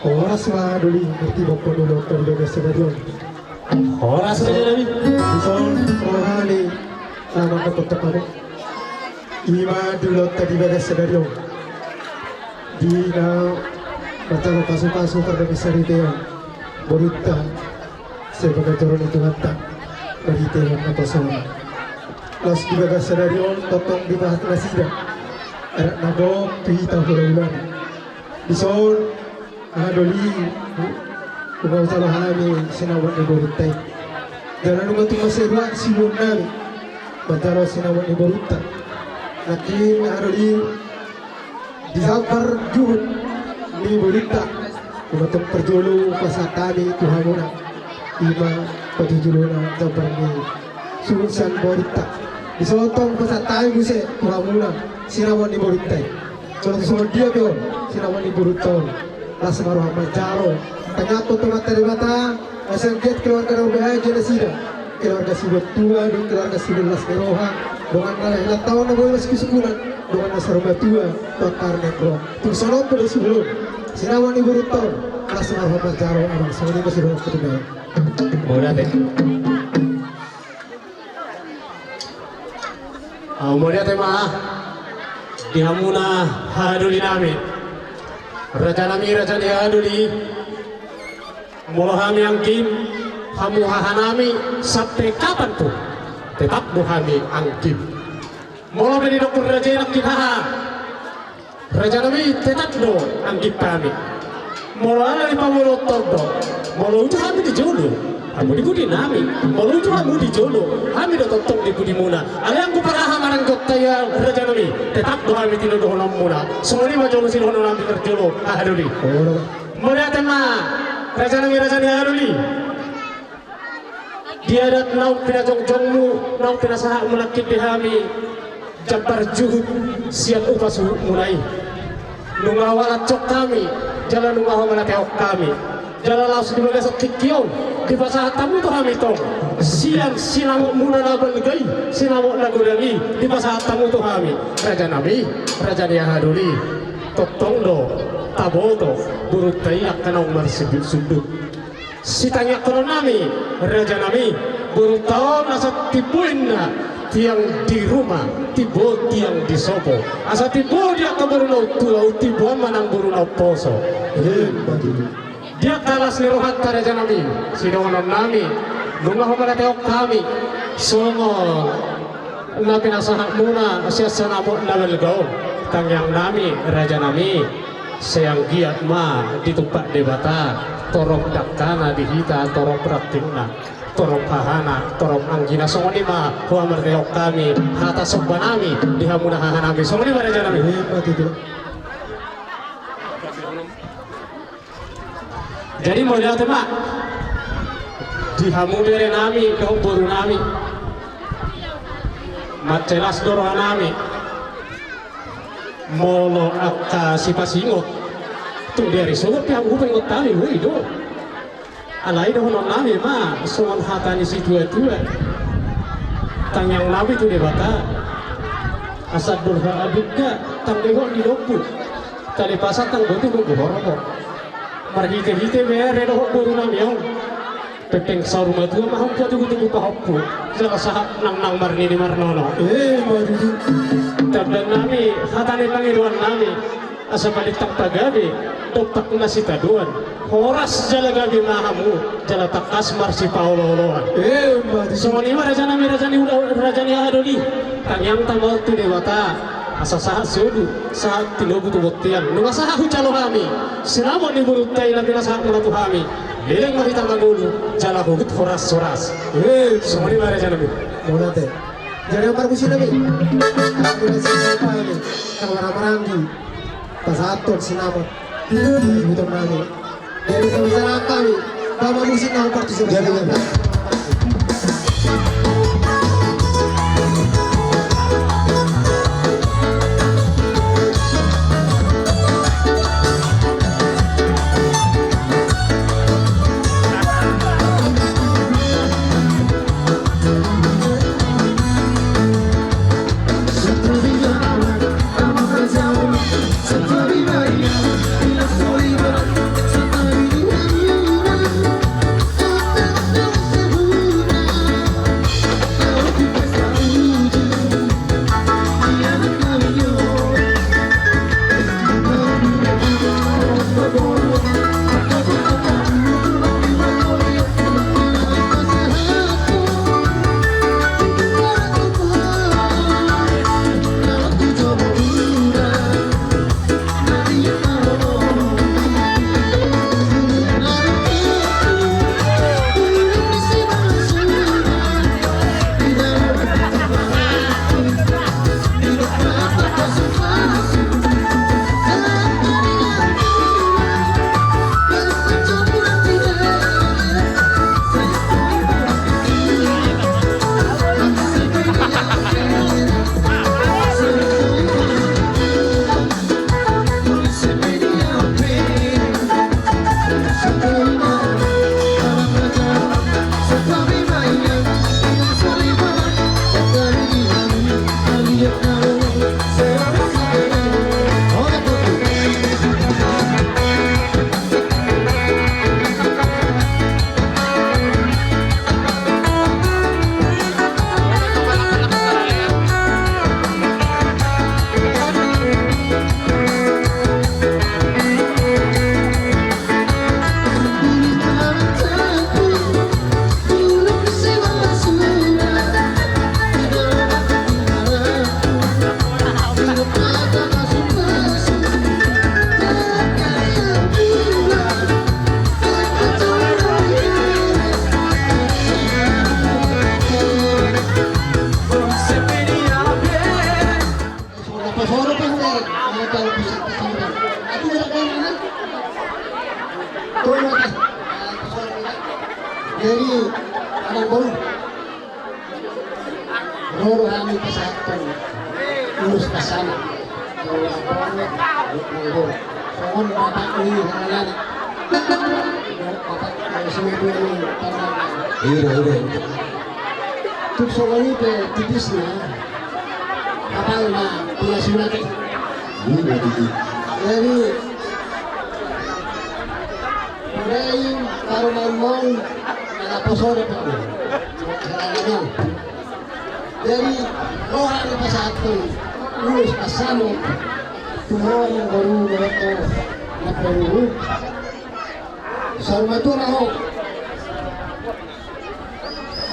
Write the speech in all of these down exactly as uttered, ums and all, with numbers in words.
Horas ma doli, murti bokon dolo, tadi bagas sadari on. Horas ma doli. Dison roha ni na mangkatoktok hamu. Ima dolo, tadi bagas sadari on. Di na manjalo pasupasu pardongan saripeon. Borunta. Sebagai joro ni Tuhanta. Marhite na pasona. Laos di bagas sadari on, tongtong dipasahat nasida. Adat na gok, tu hita hulahulana. Dison, aha doli, nunga hujalo hami sinamot ni borunta i. Jala nunga tung mansai ruar sibuan nami manjalo sinamot ni borunta. Nangkin, aha doli, di jambar juhut ni borunta, nunga tung parjolo pasahat hami tu hamuna. Ima patujolo na jambar ni suhut sian borunta. Dison tong pasahat hami muse tu hamuna sinamot ni borunta i. Songon dia pe on sinamot ni borunta on, las ma roha manjalo. Tangiangkon tu Amanta Debata, asa anggiat keluarga na bahagia nasida, keluarga siboan tua dohot keluarga siboan las ni roha. Dongan na hela taon na boi masuk sungkunan, dongan na saur matua tu angka arna ni roha. Tung songon on pe do suhut sinamot ni borunta on, las ma roha manjalo. Amang, songon i ma suhut. Mauliate. Au, mauliate ma di hamuna haha doli nami. Raja nami, raja ni haha doli. Molo hami anggim, hamu haha nami, sampe kapan pun tetap do hami anggim. Molo pe didok raja i nangkin haha, raja nami, tetap do anggim hami. Molo ala ni pamoruonta do, molo uju hami di jolo, hamu di pudi nami. Molo uju hamu di jolo, hami do tongtong di pudimuna. Alai anggo parhaha manang gonta i, raja nami, tetap do hami tinodohononmuna. Songon i ma jolo sidohonon nami parjolo, haha doli. Mauliate ma, raja nami, raja ni haha doli. Di adat naung pinajongjongmu, naung pinasahatmu nangkin di hami jambar juhut sian upa suhutmuna i, nunga hualatehon hami jala nunga humalatehon hami. Jala laos di bagasan tingki on dipasahat hamu tu hami tong sian sinamotmuna na balga i, sinamot na godang i, dipasahat hamu tu hami, raja nami, raja ni haha doli. Tongtong do taboto borunta i angka naung marsundut-sundut. Sitangiangkonon nami, raja nami, borunta on asa timbo inna tiang di ruma, timbo tiang di sopo. Asa timbo di angka boru na umtua, umtimboan ma nang boru na umposo. Di angka las ni rohanta, raja nami, sidohonon nami, nunga humalatehon hami songon na pinasahatmuna sian sinamot na balga on. Tangiang nami, raja nami, sai anggiat ma ditumpak Debata torop dangkana di hita, torop rantingna, torop hahana, torop anggina. Songon i ma huhamarangehon hami hata somba nami di hamuna haha nami. Songon i ma, raja nami. Jadi mauliate ma di hamu bere nami dohot boru nami. Mansai las do roha nami. Molo angka sipasingot, tung di ari sogot pe hamu hupaingot hami, boi do. Alai dohonon nami ma songon hata ni situatua. Tangiang nami tu Debata, asa andor haha dungka tanggo ihot ni lombu, tali pasak tanggo tu lombu horbo. Marhitehite bere dohot boru nami on, pengpeng saur matua ma hamu patubu-tubu pahompu, jala sahat nangnang marnini marnono. Eh, maridi. Tanda nami hata ni pangidoan nami, asa balintang pagabe, dompak na sitadoan, horas jala gabe ma hamu, jala tangkas marsipaolo-oloan. Eh, maridi. Songon i ma, raja nami, raja ni ula-, raja ni haha doli. Tangiangta ma on tu Debata, asa sahat solu, sahat tinogu tu bontean. Nunga sahat hujalo hami sinamot ni borunta i na pinasahatmuna tu hami. Leleng ma hita mangolu, jala huhut horas-horas. Eh, songon i ma, raja nami. Mauliate. Jadi, parmusik nami. Aku dan si siapa ini? Kalau marhamaranggi, pasahathon sinamot. Ibuton nami. Jadi, sama-sama kami. Bapak musik, nama partu sama-sama. Jadi, jadi. Jadi, abang boru, ro do hami pasahathon ulos pasamot. Songon bapak ni halana. Bapak, eh, sintua ni tangan. Iya, iya. Tung songon i pe tipisna. Apal ma pinasunat i. Iya, iya. Jadi, Mudai parumaenmon na poso do pe. Jadi roha ni pasahathon ulos pasamot tu ho amangboru dohot ho namboru. Saur matua ma ho.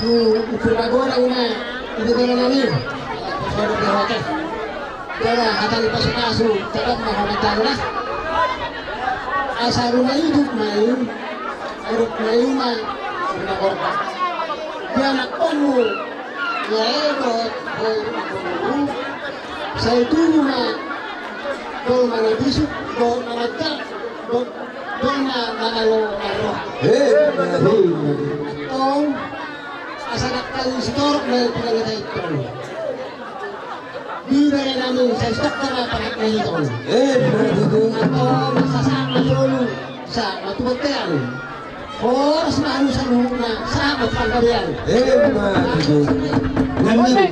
Tu umpur na godang ma di bere nami. Sodo di hotel. Jala hata ni pasupasu tetap ma ho manjalo lah. Asa ruma i duk ma i. Ruma i ma ruma korban. Di anakkonmu. Ya, eh, dohot, dohot, sai tubu ma. Dohot ma na bisuk, dohot ma na manjak, dohot Dona na malo na roha. Eh, betul. Tong, asa dangkal ni sitorop na pinangitai tong. Di bere nami sai stok na parak na i tong. Eh, betul. Tong, asa sahat ma jolo, sahat ma tu bontean. Horas ma anu saluhutna, sahat ma tu panggabean. Eh, betul. Jadi,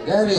jadi.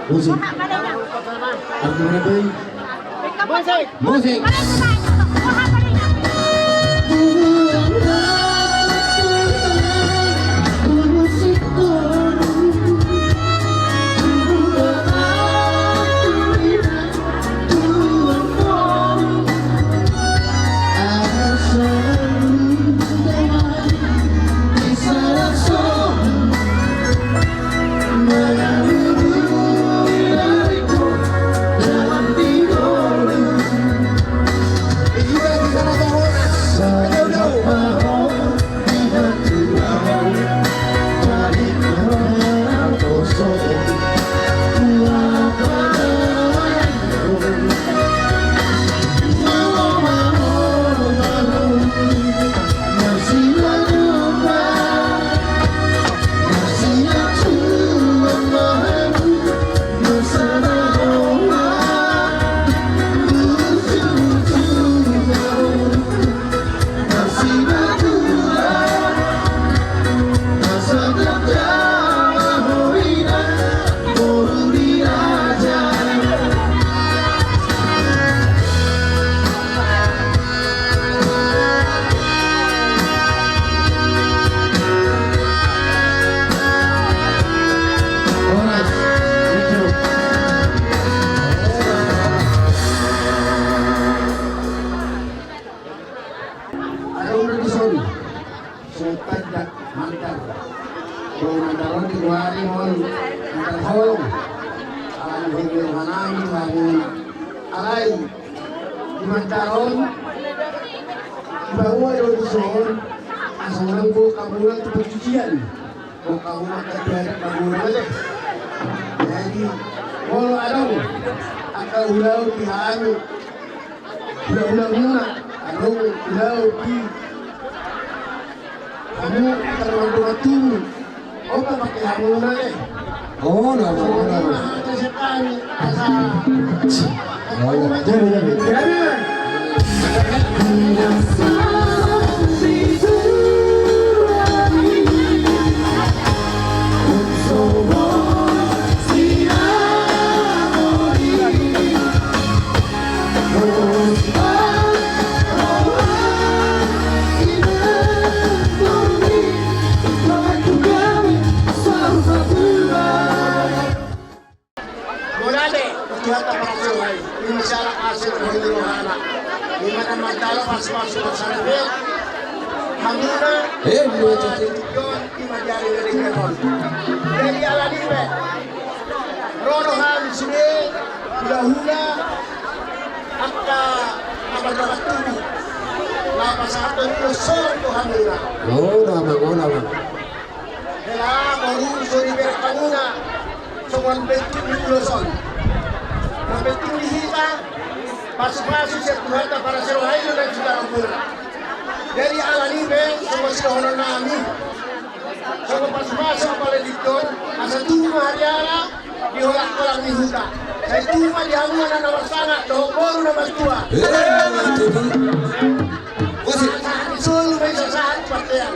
Musik. Arti mana, Bay? Musik. Musik. Holong. Alai di hami tu hamuna. Alai di mantaron. Di bahua do dison. Asa unang gok hamuna tu pencucian. Gok hamuna tu adat hamuna deh. Jadi molo adong angka ulaon di hami. Ulaon muna adong ulaon di hamu tarmandongan tubu. Opa pake hamuna deh. Oh nama, oh nama. Hata sekali asa. Oh iya. Jadi jadi. Mauliate, Tuhanta parasiroha i, ima siala asi roha ni rohana, ima na manjalo pasupasu parsaripeon, hamuna, eh, mauliate. Ima di ari na denggan on. Jadi alani i pe, ro do hami sude, hulahula, angka na mardongan tubu, na pasahathon ulos holong tu hamuna. Oh, nama, oh, nama. Hela boru, so dibereng hamuna songon bentuk ni ulos on. Na penting di hita, pasupasu sian Tuhanta parasiroha i do na jumolo hamuna. Jadi alani i pe, songon sidohonon nami. Songon pasupasu apala didok, asa tubu ma hariara di holangholang ni huta. Sai tubu ma di hamu anak na marsangap dohot boru na martua. Eh, tutu. Asa hami solu ma i sahat tu bontean.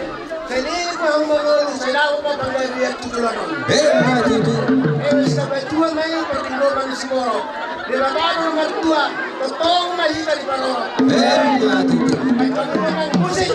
Sai leleng ma hamu mangolu, sai dapot ma panggabean tu joloan on. Eh, tutu. Eh, sabatua ma i partinggoman ni siborok. Debata do na martua, tongtong ma hita diparorot. Eh, tutu. Baik, tongtong ma i, musik.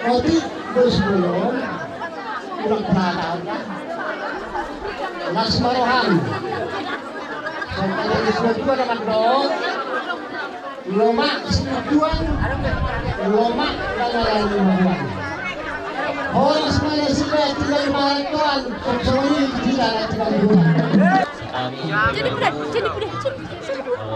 Otik dos bolon, ulang perataan. Las ma roham. Sombong dari semua dua dengan dong. Lomak sinujuan, lomak dalam lima bulan. Horas mana sila tinggal maratuan, sombong ini tidak tinggal dua. Jadi berat, jadi berat, jadi berat.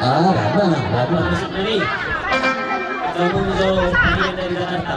Ah, apa, apa? Dari Jakarta.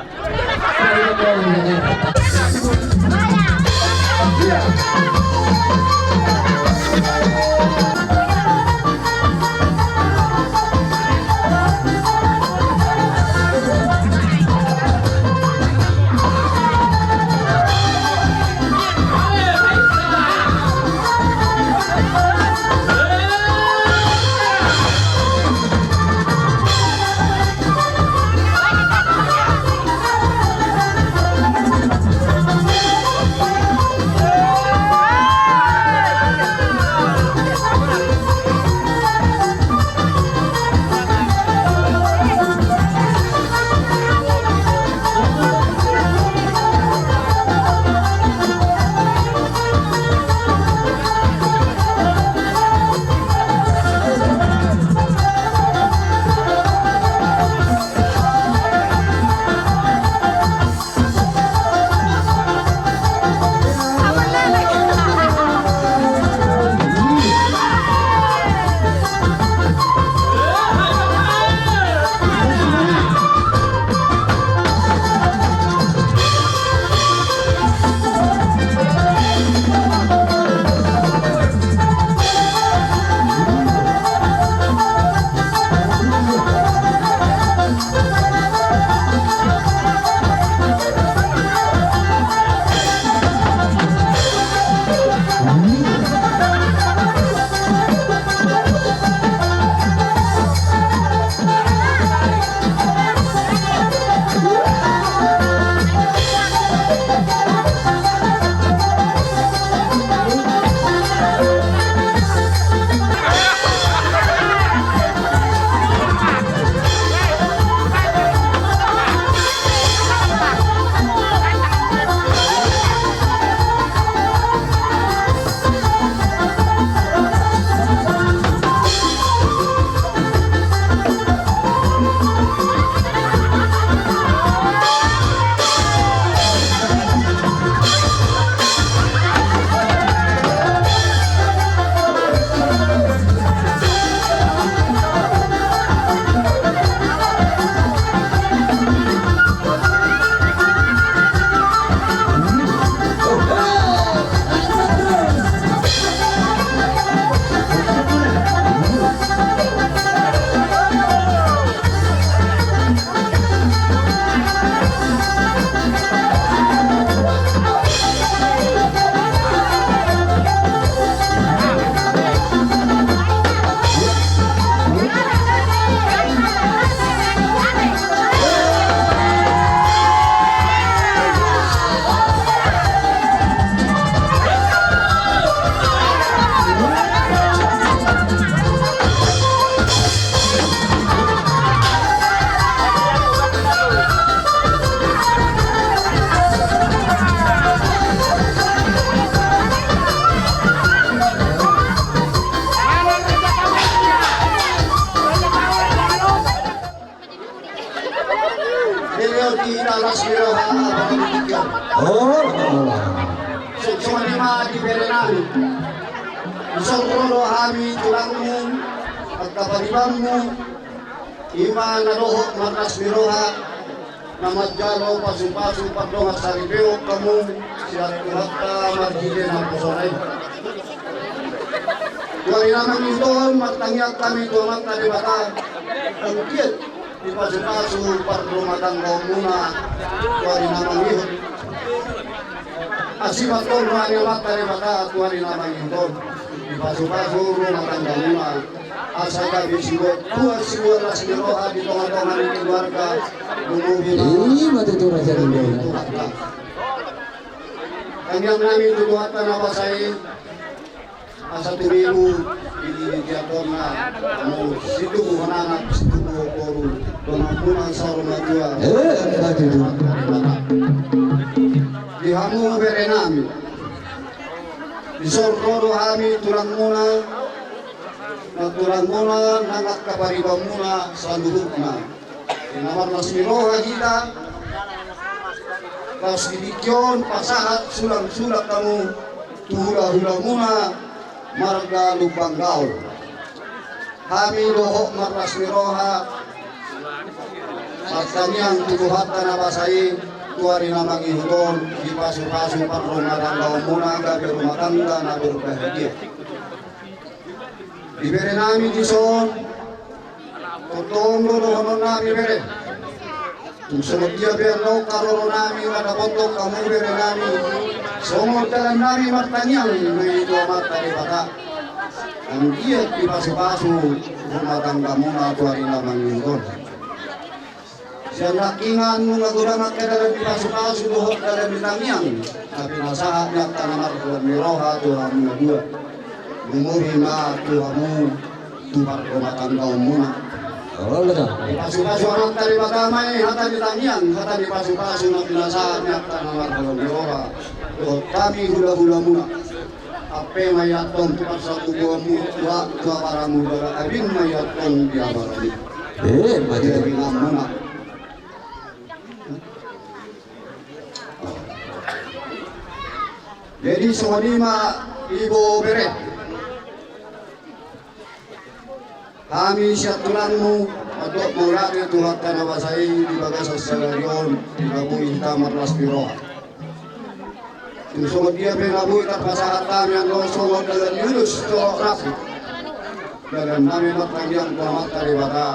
Beliau di dalam siro. Oh, oh. Songon i ma di berenami. Dison ro do hami tulangmu, angka paribanmu, i ma na dohot marlas ni roha, na manjalo pasupasu pardongan saripeon hamu sian Tuhanta marhite naposona i. Tu ari na mangihut on martangiang hami tu Amanta Debata, anggiat dipasupasu parrumatanggaonmuna tu ari na mangihut. Asi ma antong roha ni Amanta Debata tu ari na mangihut on, dipasupasu rumah tanggamuna. Asa gabe sibuat tua sibuat las ni roha di tonga-tonga ni keluarga. Ima tutu raja ni. Tangiang nami tu Tuhanta na basa i. Asa tumibu di di diatorna. Situbu anak situbu boru. Dongan muna saur matua. Di hamu bere nami. Dison ro do hami tulang muna. Na tulang muna nang angka pariban muna saluhutna. Di na marlas ni roha hita. Laos di tingki on pasahat sulang-sulang hamu tu hula-hula muna marga Lumban Gaol. Hami dohot marlas ni roha martangiang tu Tuhanta na basa i tu ari na mangihut on dipasu-pasu parrumatanggaon muna gabe rumah tangga na berbahagia. Di bere nami dison. Tongtong do dohonon nami bere. Tung songon dia pe annon haroro nami na dapothon hamu bere nami. Songon dalan nami martangiang nami tu Amanta Debata. Anggiat dipasu-pasu rumah tangga muna tu ari na mangihut on. Sian nangkiningan nunga godang angka dalan ni pasu-pasu dohot dalan ni tangiang. Tapi na sahat ni angka na marlas ni roha tu hamu na dua. Lumuri ma tu hamu tu parrumatanggaon muna. Dipasu-pasu Amanta Debata ma i hata ni tangiang hata ni pasu-pasu na pinasahat ni angka na marlas ni roha. Dohot hami hula-hula muna. Ampe ma i antong tu parsatubuanmu tu ahu tu aparamu dohot abing ma i antong di abarani. Ima tutu. Jadi songon i ma ibo bere. Hami sian tulangmu mandok mauliate tu Tuhanta na basa i di bagasan sadari on dilabui hita marlas ni roha. Tung songon dia pe na boi tarpasahat hami annon songon dalan ni ulos tu rapi. Dalan nami martangiang tu Amanta Debata.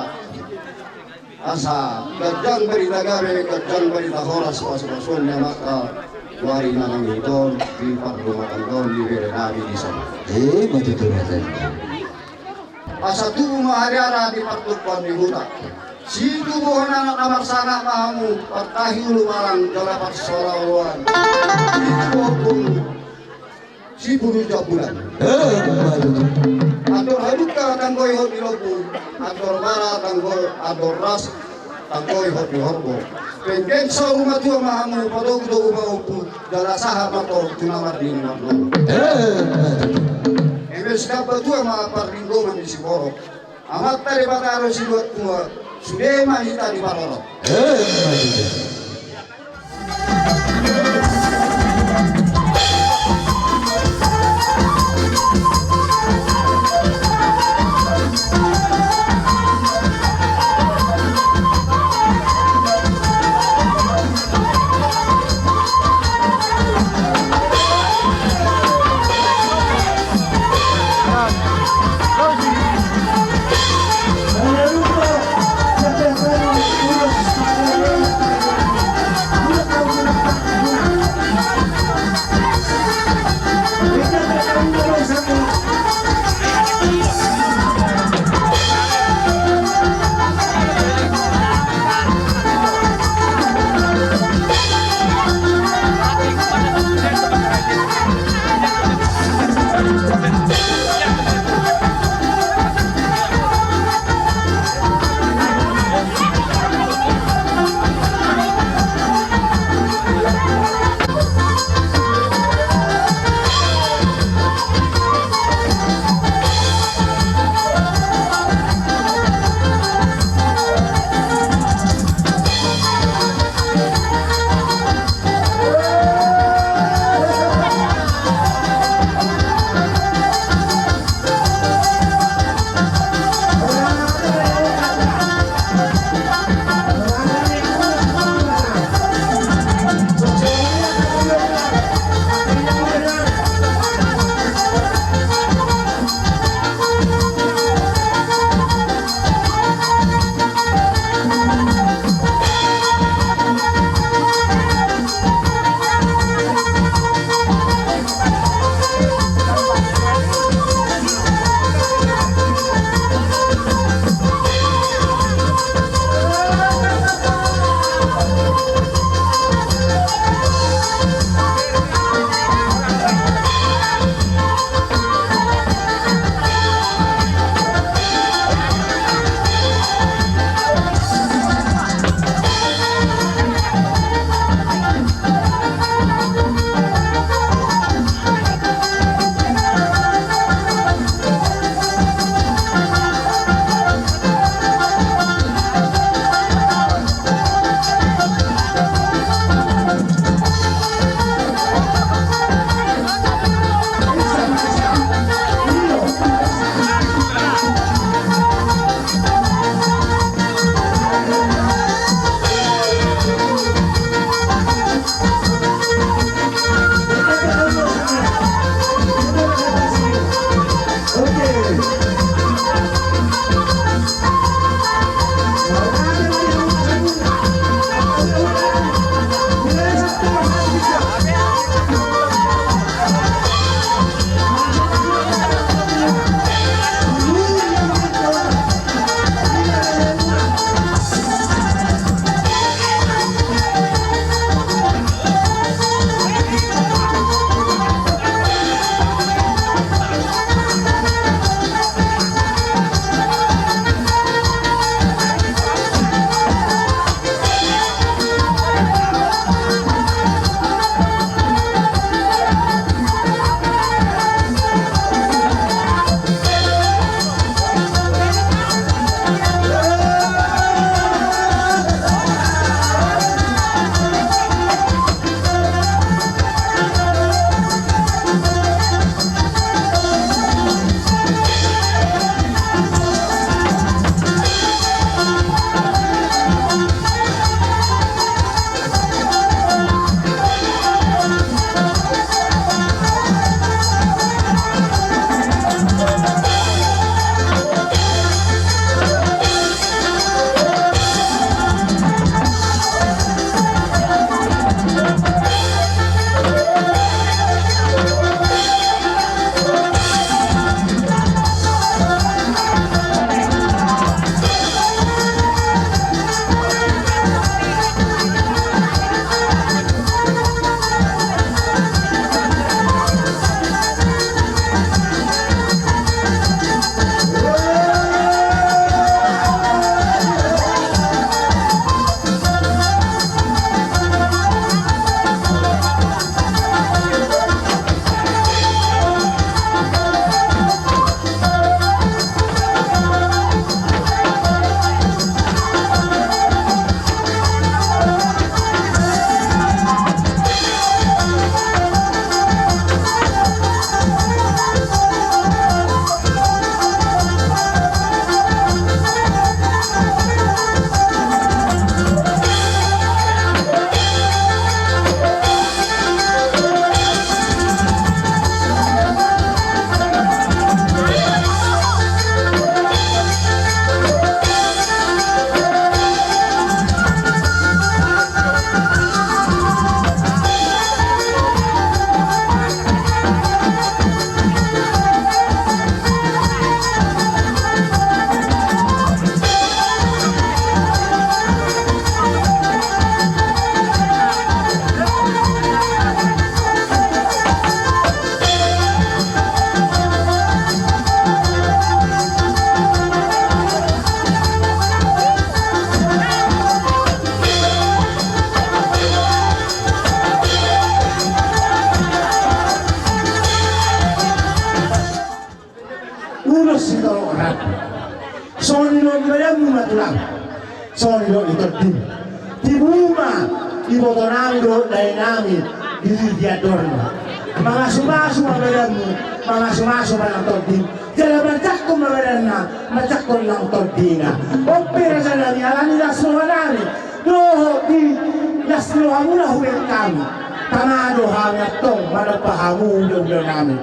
Asa ganjang barita gabe ganjang barita horas pasu-pasuon ni Amanta tu ari na mangihut on di parrumatanggaon ni bere nami dison. Ima tutu raja. Asa tubu ma hariara di partumpuan ni huta. Situbuhon anak na marsangap ma hamu partahi ulu malang jala parsola oloan. Situbuhon boru sipulu jambulan. Andor halumpang tanggoihon di lombu. Andor bara tanggoi andor ras tanggoihon di horbo. Penggeng saur matua ma hamu patogu-togu pahompu. Jala sahat ma antong tu na marnini marnono. Eme sidamba tua ma parlinggoman ni siborok. Amanta Debata do sibuat tua. Sude ma hita diparorot. Tulang, songon i do di tondim. Tibu ma iboto nami dohot dae nami di tingki andorna. Mangasumasu ma badanmu, mangasumasu ma nang tondim. Jala manjangkon ma badanna, manjangkon nang tondina. On pe raja nami, ala ni las roha nami dohot di las rohamuna hubahen hami, tama do hami antong manompa hamu hulahula nami.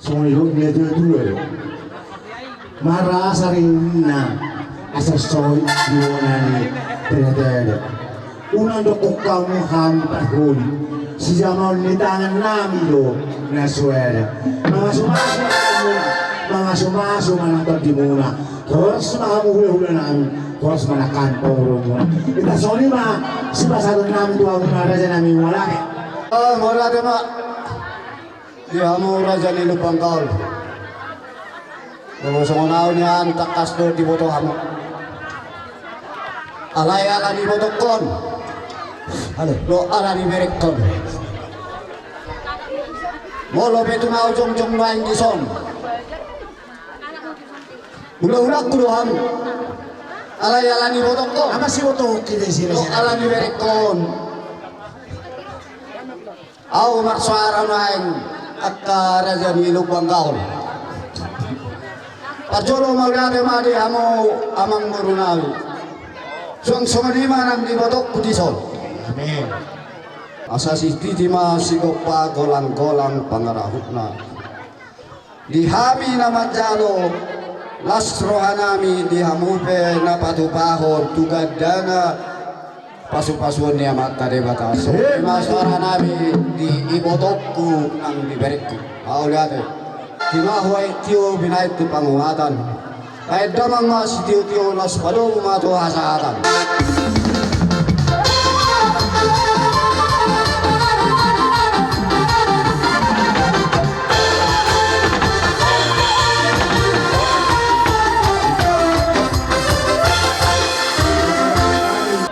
Songon i do, dia tua-tua do. Marasa rinna asa soit di bona ni ternyata do. Unang dokkon hamu hami parholi. Sijamaon ni tangan nami do na suada. Mangasumasu ma hamu, mangasumasu ma nang tondimuna. Horas ma hamu hulahula nami, horas ma nang hamu pamoruonmuna. Ita songon i ma sipasahaton nami tu hamuna raja nami, mauliate. Ah, mauliate ma. Di hamu raja ni Lumban Gaol. Molo songon au nian tangkas do diboto hamu. Alai ala ni ibotongkon. Halo. Dohot ala ni iberekkon. Molo pe tung au jongjong nuaeng dison, hulahulangku do hamu. Alai ala ni ibotongkon. Ama si ibotongkon kita isi. Dohot ala ni iberekkon. Au marsoara nuaeng angka raja ni Lumban Gaol. Parjolo mauliate ma di hamu amangboru nami. Suang songon i ma nang di ibotongku dison. Amin. Asa sititi ma sigompa, golanggolang pangarahutna. Di hami na manjalo las roha nami, di hamu pe na patupahon tu gandana pasupasuon ni Amanta Debata. Songon i ma soara nami di ibotongku nang di berekku. Mauliate. Di na huaek tio binaen tu pangungatan. Baen damang ma sitiotio, laos padomu ma tu hasahatan.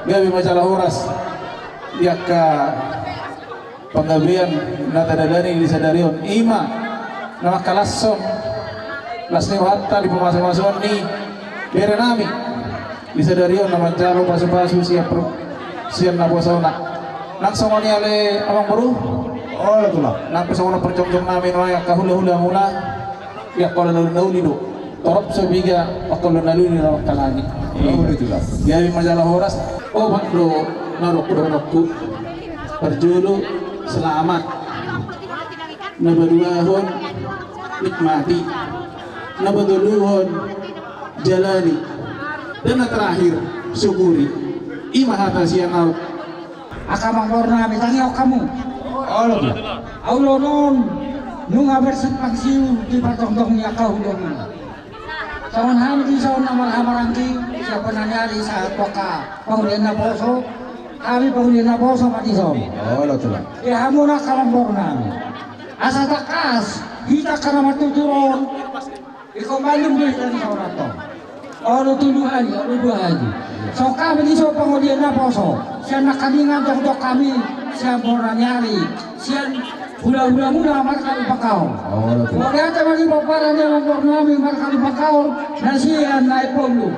Gabe ma jala horas di angka panggabean na tadalani di sadari on, i ma na mangkalashon las ni rohanta di pamasumasuon ni bere nami di sadari on, na manjalo pasupasu sian pro-, sian naposona. Nang songon i ale amangboru. Olo, tulang. Nang pe songon i parjongjong nami nuaeng angka hulahulamuna. Ia, angka ulaon na uli do. Torop so piga angka ulaon na uli na mangkalangi. Uli, tulang. Gabe ma jala horas. Opat do na dohononku. Parjolo, selamat. Na paduahon, nikmati. Na patoluhon, Jalani. Dan na terakhir, syukuri. I ma hata sian ahu. Angka amangboru nami, tangihon hamu. Olo. Ulaon on nunga bersimpang siur di partongtong ni angka ulaon on. Songon hami dison na marhahamaranggi, sian bona ni ari sahat tu angka pangolian naposo, hami pangolian naposo ma dison. Olo, tulang. Di hamuna angka amangboru nami, asa tangkas hita angka na martutur on. Ingkon mandung do hita di saonari on. Olo, tuduhani, olo, duhani. Songon hami dison pangolian naposo, sian nangkiningan jongjong hami sian bona ni ari, sian hulahulamuna marhalumpang haor. Olo, tulang. Mauliate ma di pomparan ni amangboru nami marhalumpang haor, na sian Naiponlung.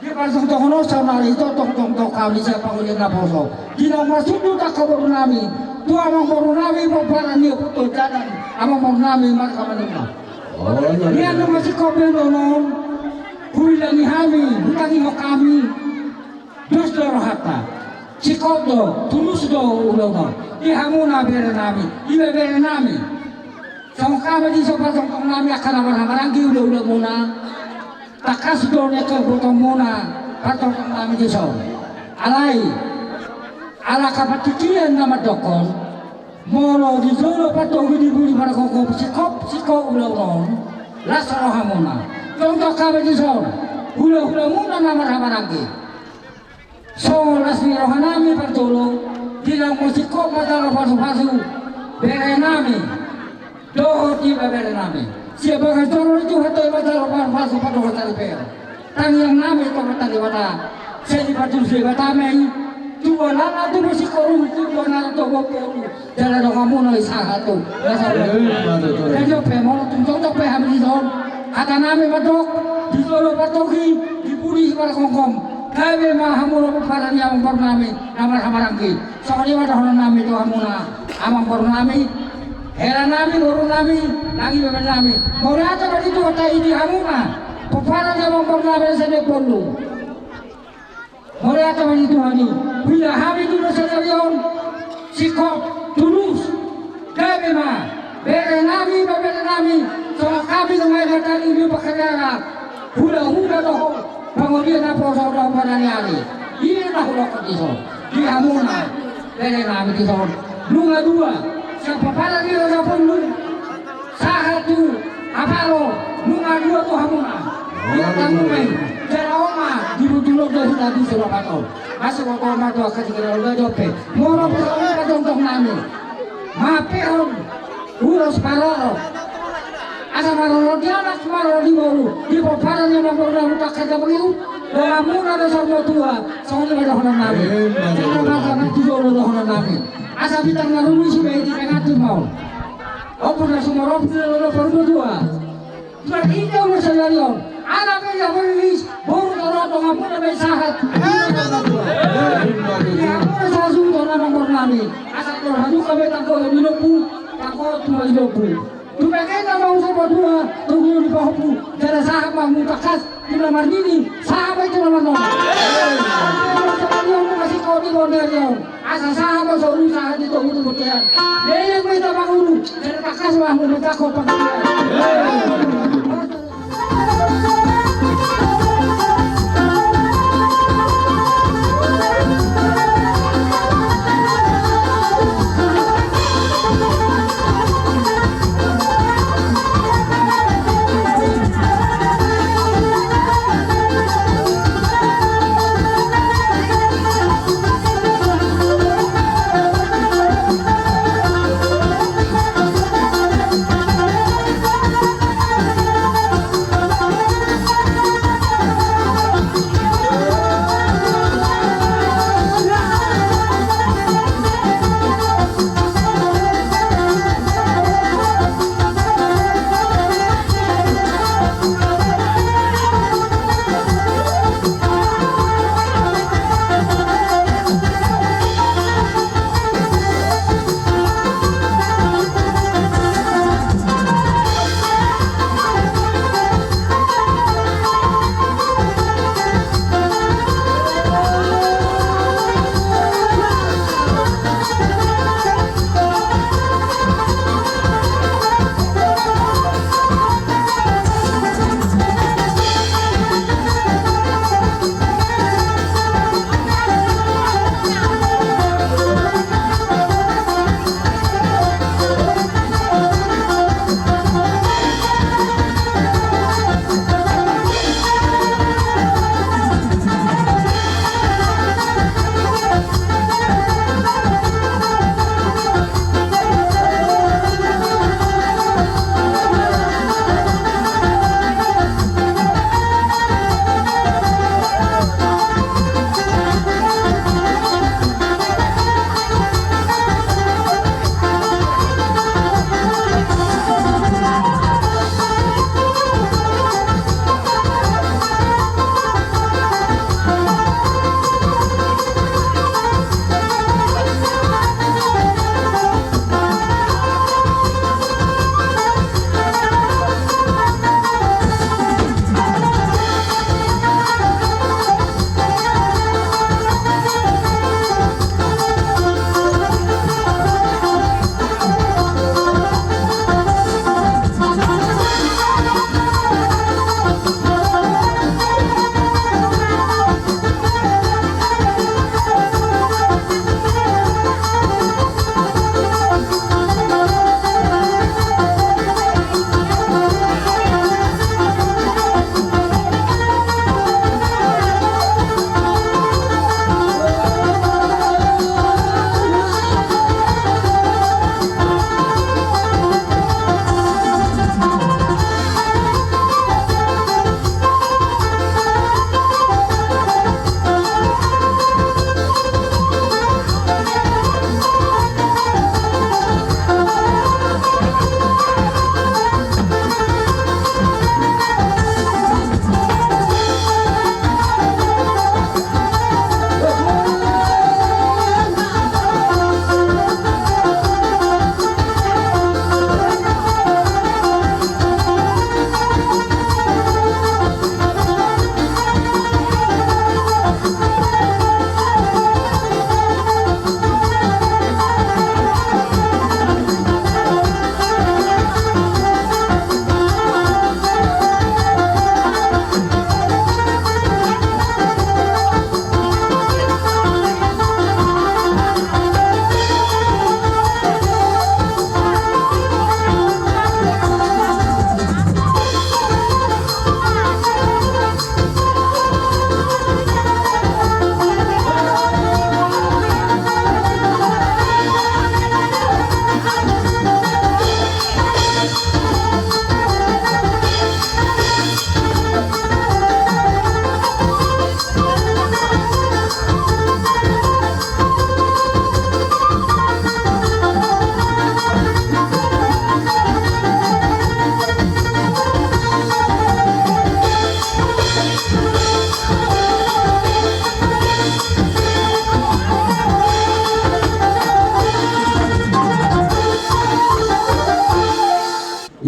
Di partongtongon on saonari i tongtong hami sian pangolian naposo, di naung marsundut angka boru nami tu amangboru nami pomparan ni ompunta Dadan, amangboru nami marga Manunggal. Olo, tulang. Nian nunga singkop be ulaon on, huilangi hami, hutangihon hami. Dos do rohanta. Singkop do, tulus do ulaon on. Di hamuna bere nami, ibebere nami. Songon hami dison partongtong nami angka na marhahamaranggi, hulahulamuna. Tangkas do na ingkon ibotomuna partongtong nami dison. Alai, ala angka partingkian na mandokkon, molo di jolo pantogi di pudi margomgom, singkop, singkop ulaon on, las rohamuna. Tongtong hami dison, hulahulamuna na marhahamaranggi. Songon las ni roha nami parjolo, di naung masingkop manjalo pasupasu bere nami dohot ibebere nami. Sian bagas joro ni Tuhan do i manjalo pasupasu, pandohan saripeon. Tangiang nami tu Amanta Debata, sai dipatulus Debata ma i tu alana tu masingkop, tu alana tu bope. Jala donganmuna i sahat tu. Jadi on pe, molo tung tongtong pe hami dison, hata nami mandok, di jolo pantogi, di pudi margomgom, gabe ma hamuna pomparan ni amangboru nami na marhahamaranggi. Songon i ma dohonon nami tu hamuna amangboru nami, hela nami, boru nami, nang ibebere nami. Mauliate ma di Tuhanta i di hamuna pomparan ni amangboru nami na sian Naiponlung. Mauliate ma di Tuhan i. Huida hami tu na saonari on, singkop, tulus, gabe ma bere nami, ibebere nami, songon hami nunga i mandok di pangkariaran, hulahula dohot pangolian naposo dohot bona ni ari. I ma na hudokkon dison di hamuna bere nami dison. Nunga dua, sian pomparan ni Raja Pondung sahat tu Apalo, nunga dua tu hamuna. Ia tamu mai, jala on ma di butulon do hita di Surabaton. Masuk kau ma tu angka tinggal udah jope. Moro pe songon i tongtong nami. Mapeon ulos paroro. Asa maroro di anak, maroro di boru, di pomparan ni amangboru nami, tangkas na mangiru. Donganmuna do saur matua, songon i ma dohonon nami. Songon i ma dohonon nami. Asa bintang na rumiris i ma i di pengantin ma on. Ompung na sumorop di lolo parumatua. Tulang, inda ulos saonari on. Anak pe na rumiris, boru, dongan, donganmuna ma i sahat. Di hamuna sahat tu dongan, dongan nami. Asa tolhas haduka ma i tangkohon di lombu, tangkohon tu ma i lombu. Tumengena ma ulos saur matua, togu di pahompu. Jala sahat ma hamu tangkas tu na marnini, sahat ma i tu na marnono. Asa sahat ma i tu na marnono. Asa sahat ma solu, sahat di togu tu bontean. Leleng ma hita mangolu, jala tangkas ma hamu manjangkon panggabean.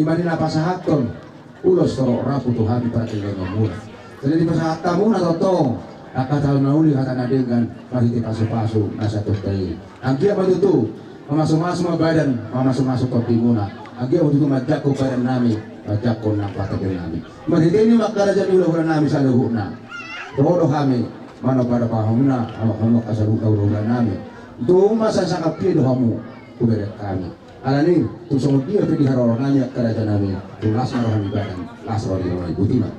Ima di na pasahathon ulos torop rambu tu hami parjolo muna. Jadi dipasahat hamuna tongtong angka hata na uli hata na denggan marhite pasupasu na sahat tu hita i. Anggiat ma tutu mamasumasu ma badan, mamasumasu tondimuna. Anggiat ma tutu manjangkon badan nami, manjangkon nang partabea nami. Marhite i ma angka raja ni hulahula nami saluhutna. Ro do hami manopadopa hamuna, hamuna angka saluhutna hulahula nami. Tung ma sasangap pie do hamu hubereng hami. Alani i, tung songon dia pe di haroro nami angka raja nami, tung las ma roha ni badan, las roha ni roha i, botima.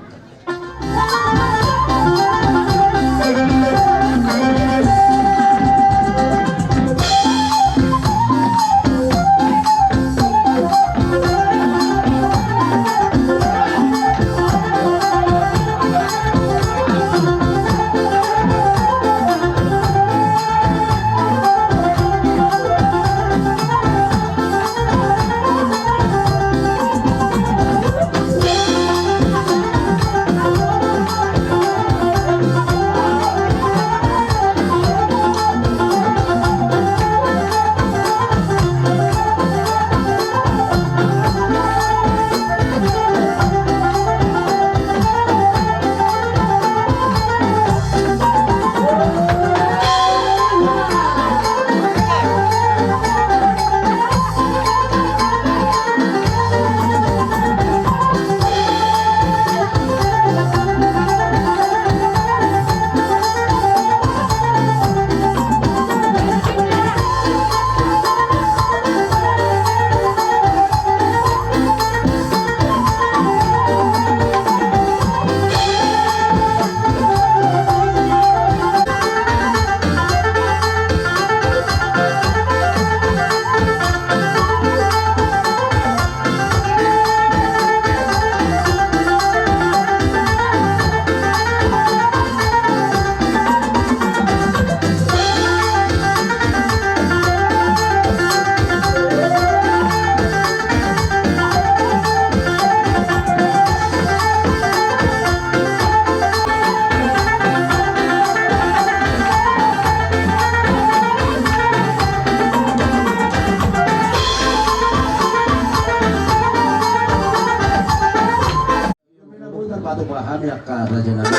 Tarpatupa hami angka raja nami.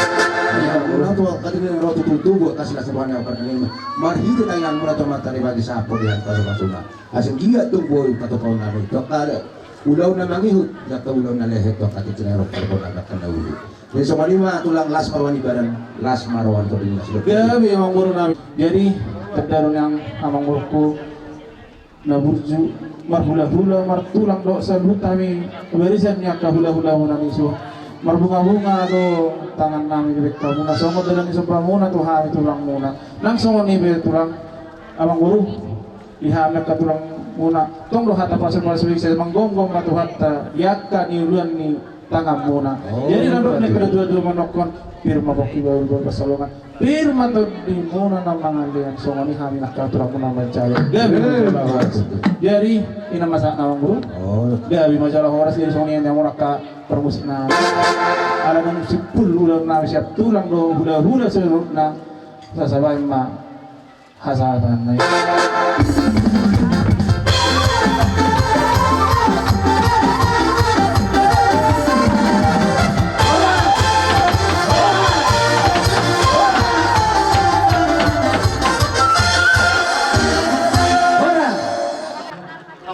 Ia muna tu angka diri na ro tu tubutubu angka silas roha ni angka pardalananmuna. Marhite tangiangmuna tu Amanta na Debata, sahat tu pasupasu-Na. Asa anggiat tung boi patupaonnami tu angka ulaon na mangihut, tu angka ulaon na lehet, tu angka tingki na ro, parboru na uli. Jadi songon i ma tulang, las ma roha ni badan, las ma roha ni tondi, las ma roha ni tondi. Gabe amangboru nami. Jadi tanda do nian amangboruku na burju, marhulahula, martulang dohot saluhut hami barisan ni angka hulahulamuna i, so marbungabunga do tangan nami di bagasan hamuna, songon dalan ni sombamuna tu hami tulangmuna. Nang songon i be tulang, amangboru, di hami angka tulangmuna, tong do hata pasupasu i, sai manggomgom ma Tuhanta di angka niuluan ni tanganmuna. Oh, jadi na dok ni angka na tuatua mandokkon: Pir ma pongki, baoa ma pansalongan, pir ma tondimuna na mangalean. Songon i hami angka tulangmuna manjalo. Gabe ma jala horas. Jadi i ma sahatna amangboru. Oh. Gabe ma jala horas. Jadi songon i ma angka parmusik nami. Ala naung simpul ulaon nami sian tulang dohot hulahula saluhutna, sasabaen ma hasahatanna i.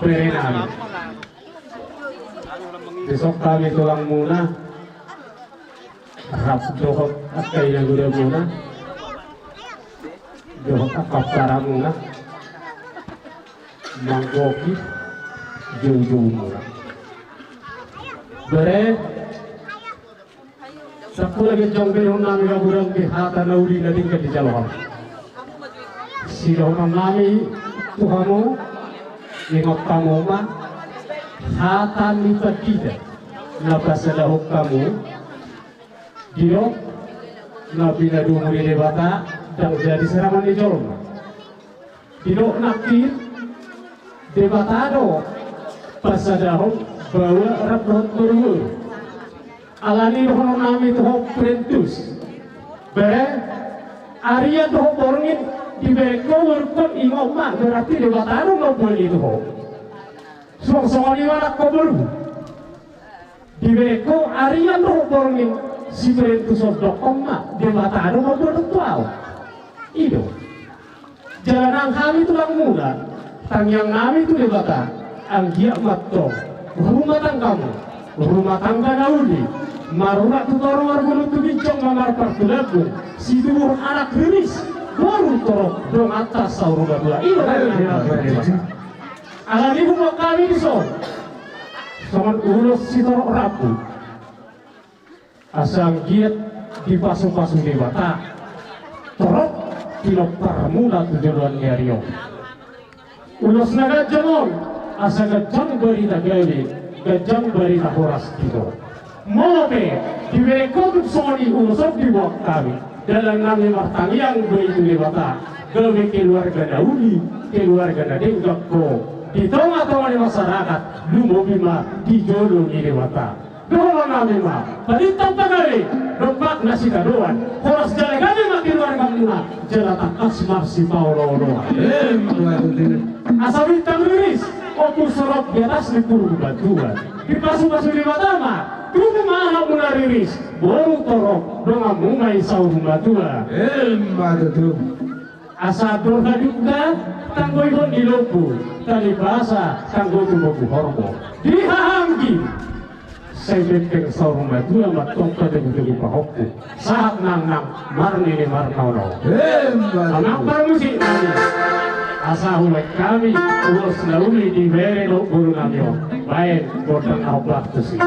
Bere nami, dison hami tulangmuna, rap dohot angka inanamuna dohot angka paramuna, manggohi joujoumuna. Bere, sampulu ginjang be dohonon nami, gabe hurang di hata na uli na denggan dijalo hamu. Sidohonon nami tu hamu, ingot hamu ma hata ni pandita na pasadahon hamu. Didok na pinadumu ni Debata ndang jadi serangan ni jolma. Didok nangkin Debata do pasadahon baoa rap dohot boruboru. Alani dohonon nami tu ho, Printus, bere, arian dohot borngin dibaen ho borungkon, ingot ma, berarti Debata do mamboan i tu ho. Suang songon i ma nang ho boru. Dibereng ho arian dohot borngin, sibereng tu son dokkon ma, Debata do mamboan tu ahu. I do. Jala nang hami tulangmuna, tangiang nami tu Debata, anggiat ma antong rumah tanggamu, rumah tangga na uli, marurat tu toru, marguru tu ginjang, ma marpartulanmu, situhor anak riris, boru torop, donganta saur matua. I do. Alani i huboan hami dison songon ulos sitorop rambu, asa anggiat dipasupasu Debata torop pinomparmuna tu joloan ni ari on. Ulos na ganjang on, asa ganjang barita gabe, ganjang barita horas di ho. Molo pe dibereng ho tung songon i ulos on diboan hami, dalan nami martangiang do i tu Debata, gabe keluarga na uli, keluarga na denggan ho di tongatonga ni masyarakat, lumobi ma di jolo ni Debata. Dohonon nami ma, palinta pagabe, dompak na sitadoan, horas jala gabe ma keluargamuna, jala tangkas marsipaolooloan. Emma tutu. Asa bintang riris, ombun sorop di atas ni Purbatua, dipasupasu Debata ma, tubu ma anakmuna riris, boru torop, donganmu ma i saur matua. Emma tutu. Asa andor hadungka, tanggo ihot ni lombu, tali basa, tanggo tumobu horbo. Di haha anggi, sai pempeng saur matua ma antong patogutogu pahompu, sahat nangnang, marnini marnono. Emma tutu. Amang parmusik nami, asa hubaen hami ulos na uli di bere dohot boru nami on. Baen gondang na hombar tusi.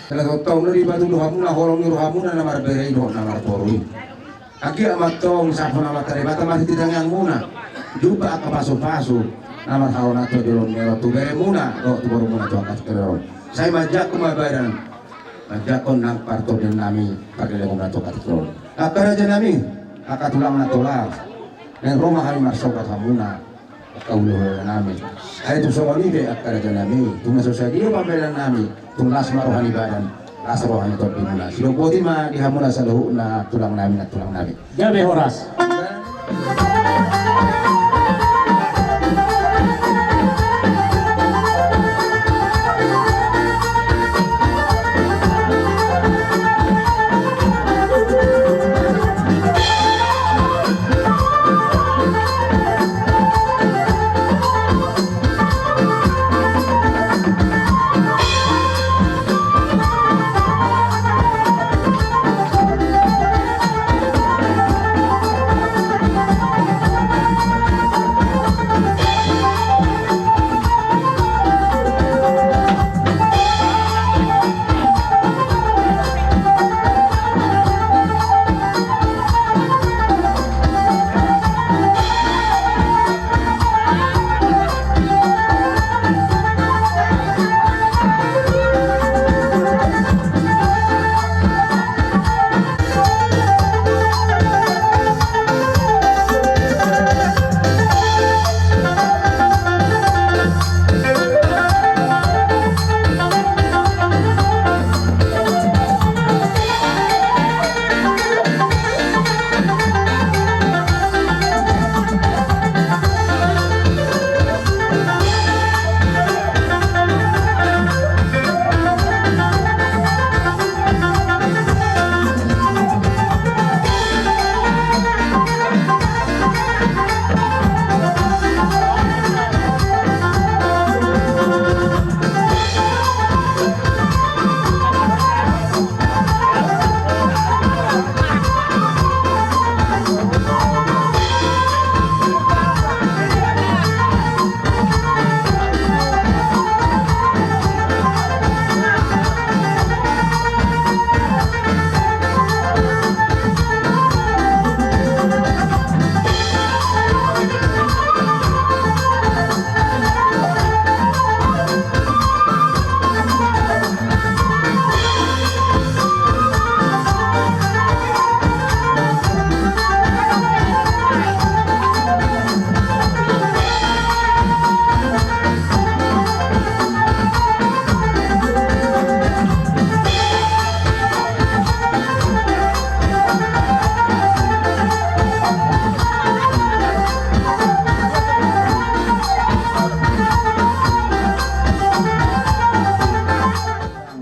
Jala tongtong do dipatudu hamuna holong ni rohamuna na marbere i dohot na marboru i. Anggiat ma antong sahat tu Amanta Debata marhite tangiangmuna, jumpa angka pasupasu na marhaholongan tu joloan ni ari on tu beremuna dohot tu borumuna tu angka tingki on. Sai manjangkon ma badan, manjangkon nang partondion nami pargellengonmuna tu angka tingki on. Angka raja nami, angka tulang na tola, naeng ro ma hami marsogot hamuna. Angka ulaon nami. Ai tung songon i pe angka raja nami, tung na so sadia pambahenan nami, tung las ma roha ni badan, las roha ni tondi muna. Sidok boti ma di hamuna saluhutna tulang nami, nantulang nami. Gabe horas.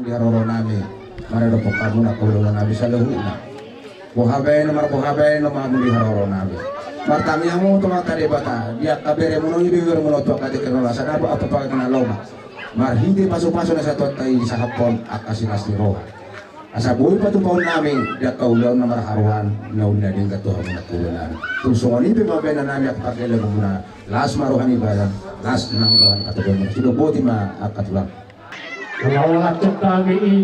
Di haroro nami, maradophon hamu na angka ulaon nami saluhutna. Boha baen, marboha baen ma hamu di haroro nami. Martangiang ma hamu tu Amanta Debata, di angka beremuna on, ibeberemuna on tu angka tingki na olo, asa dapot ampang pangkataion na lomo. Marhite pasupasu na sai Tuhanta i disahaphon angka silas ni roha. Asa boi patupaon nami di angka ulaon na marharoan na uli na denggan tu hamu na angka ulaon nami. Tung songon i pe pambahenan nami angka pargellengan muna, las ma roha ni badan, las nang roha ni hatoban muna. Sidok boti ma angka tulang. Molo lancop hami i,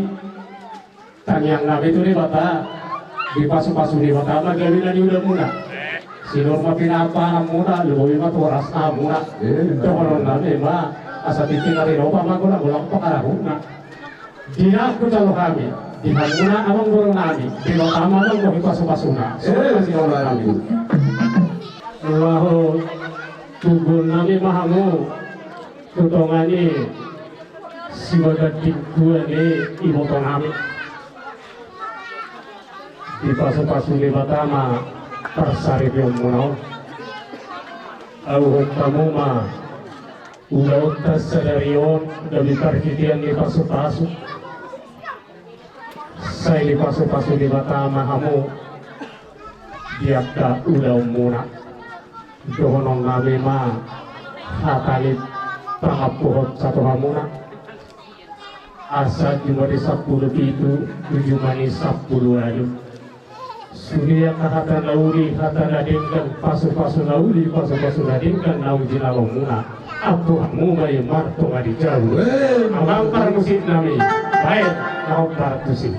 tangiang nami tu Debata, dipasupasu Debata ma gabe na niula muna. Sinur ma pinahan-pahan muna, lumobi ma tu horas ni hamuna. Eh, dohonon nami ma, asa tintin na rinobot ma golang-golang pangarahutna. Di na hujalo hami, di hamuna amang boru nami, Debata ma nang bohi pasupasuna. Eh, songon i ma sinur nami. Laho tubu nami ma hamu tu tonga ni Sibaga tingkuan ni iboto nami. Dipasupasu Debata ma parsaripeon muna on. Aluhon hamu ma ulaonta sadari on gabe parhitean ni pasupasu. Sai dipasupasu Debata ma hamu di angka ulaon muna. Dohonon nami ma hata ni pangampuhon sahat tu hamuna. Asa jumadi sampulu pitu tu jumadi sampulu ualu. Sude angka hata na uli, hata na denggan, pasupasu na uli, pasupasu na denggan naung jinalo muna. Ampuhon hamu ma i martonga di jabu. Amang parmusik nami, baen na hombar tusi.